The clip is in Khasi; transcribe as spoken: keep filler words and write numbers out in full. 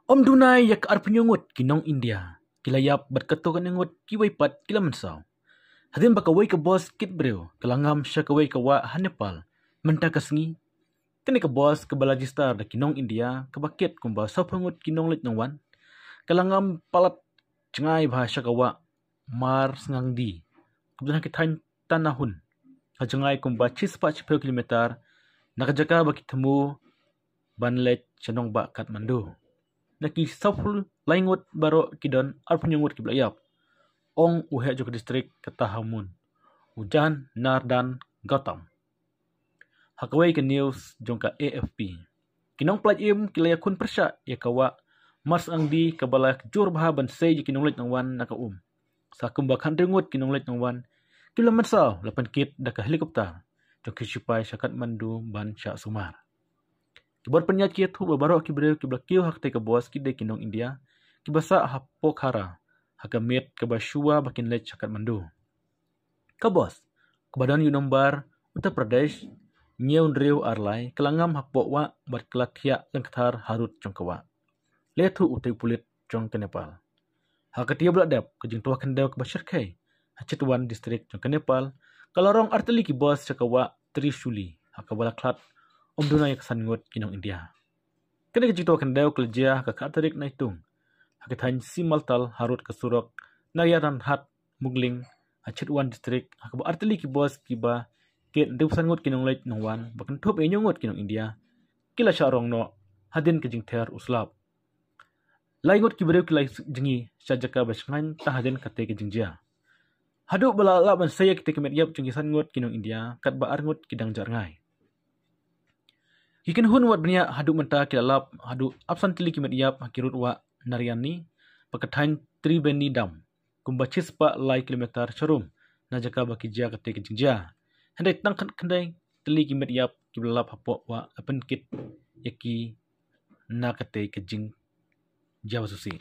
Ym duna ïa ka arphew ngut ki nong India ki la ïap bad katto katne ngut kiwei pat ki la mynsaw. Hadien ba kawei ka bos kit briew ka la ngam sha kawei ka wah ha Nepal mynta ka sngi. Kane ka bos kaba la register da ki nong India kaba kit kumba sawphew ngut ki nongleit nongwan ka la ngam palat jngai bha sha ka wah Marsangdi kaba don ha ki thaiñ Tanahun, ka jngai kumba shispah shiphew kilometer na ka jaka ba ki thmu ban leit sha nongbah Kathmandu. Na ki sawphew lai ngut baroh ki don arphew ngut kiba la ïap, ong u heh jong ka distrik ka Tanahun, u Janardan Gautam, ha kawei ka news jong ka A F P. Ki nongpynlait im ki la ïakhun pyrshah ïa ka wah Marsangdi kaba la jur bha ban sei ïa ki nongleit nongwan na ka um. Sa kumba khathynriew ngut ki nongleit nongwan ki la mynsaw la pynkit da ka helicopter jong ki shipai sha Kathmandu ban shah sumar. Ki bor pynïaid ki ïathuh ba baroh ki briew kiba la kiew ha katei ka bos ki dei ki nong India kiba sah ha Pokhara ha ka miet kaba shuwa ba kin leit sha Kathmandu. Ka bos kaba don ïa u nombar Uttar Pradesh hynñiew hynriew ar lai ka la ngam hapoh wah bad ka la thiah lyngkthar harud jong ka wah, la ïathuh utei u pulit jong ka Nepal. Ha ka taïew ba la dep, ka jingtwa khyndew kaba shyrkhei ha Chitwan distrik jong ka Nepal ka la rong artylli ki bos sha ka wah Trishuli ha kaba la khlad ym duna ïa ka san ngut ki nong India. Kane ka jingtwa khyndew ka la jia ha ka khat tarik Naitung ha ka thaiñ Simhaltal harud ka surok Nariaranhat Mungling ha Chitwan distrik ha kaba artylli ki bos kiba kit hynriew san ngut ki nongleit nongwan ba kynthup ïa hynñiew ngut ki nong India ki la shah rong noh hadien ka jingther u slap. Lai ngut ki briew ki la jngi sha jaka ba shngaiñ tang hadien katei ka jingjia. Haduh ba la lah ban sei ïa kitei ki met ïap jong ki san ngut ki nong India katba ar ngut ki dang jah rngai. Ki kynhun wad bniah haduh mynta ki la lap haduh arphew san tylli ki met ïap ha ki rud wah Nariani bad ka thaiñ Tribeni Dam, kumba shispah lai kilometer sharum na jaka ba ki jia katei ka jingjia. Hynrei tang khatkhyndai tylli ki met ïap kiba la lap hapoh wah la pynkit ïa ki na katei ka jingjia ba sngewsih.